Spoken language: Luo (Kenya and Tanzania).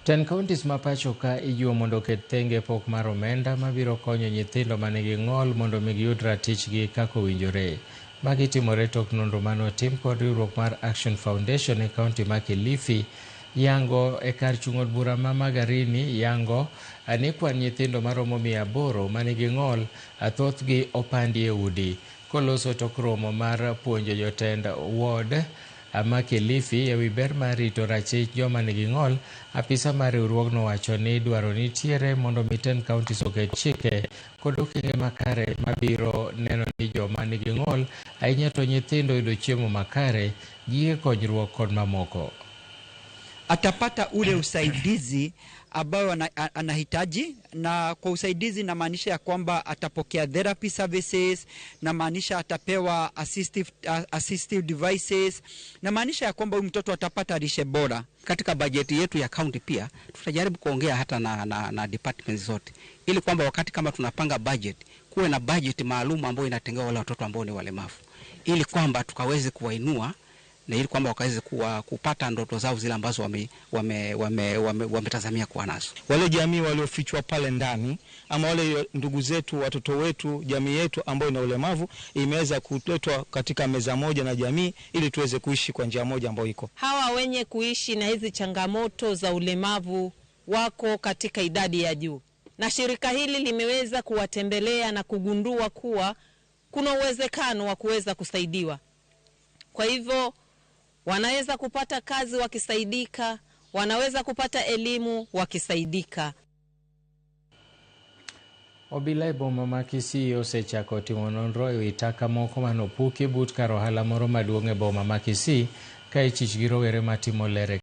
Ten counties ma pacho ka ijiwo mondo oket thenge pok mar omenda mabiro konyo nyithindo manigi ng'ol mondo mi giyud ratichgi kaka owinjore. Magi timore tok nonro mane otim kod riwruok mar Action Foundation e kaunti ma Kilifi yango e kar chung' od bura ma Magarini yango ni kwan nyithindo maromo 800 manigi ng'ol thothgi opandi e udi. Koloso tok romo mar puonjo jotend ward ma Kilifi ewi ber mar rito rachich joma nigi ng'ol, apisa mar riwruogno wacho ni dwaro nitiere mondo mi tend counties oket chike kod okenge makare mabiro neno ni joma nigi ng'ol ahinya to nyithindo yudo chiemo makare, gige konyruok kod mamoko. Atapata ule usaidizi ambayo anahitaji, na kwa usaidizi namaanisha ya kwamba atapokea therapy services, namaanisha atapewa assistive devices, namaanisha ya kwamba huyu mtoto atapata lishe bora. Katika bajeti yetu ya county pia tutajaribu kuongea hata na departments zote ili kwamba wakati kama tunapanga budget kuwe na budget maalum ambayo inatengewa wale watoto ambao ni walemavu ili kwamba tukaweze kuwainua na ili kwamba wakaweze kupata ndoto zao zile ambazo wametazamia kuwa nazo. Wale jamii waliofichwa pale ndani ama wale ndugu zetu, watoto wetu, jamii yetu ambayo ina ulemavu imeweza kuletwa katika meza moja na jamii ili tuweze kuishi kwa njia moja ambayo iko. Hawa wenye kuishi na hizi changamoto za ulemavu wako katika idadi ya juu, na shirika hili limeweza kuwatembelea na kugundua kuwa kuna uwezekano wa kuweza kusaidiwa. Kwa hivyo wanaweza kupata kazi wakisaidika, wanaweza kupata elimu wakisaidika. Obila e boma ma Kisii osechako timo nonro ewi taka moko manopuki but kar ohala moro maduong' e boma ma Kisii ka ichich gi rowere matimo ler e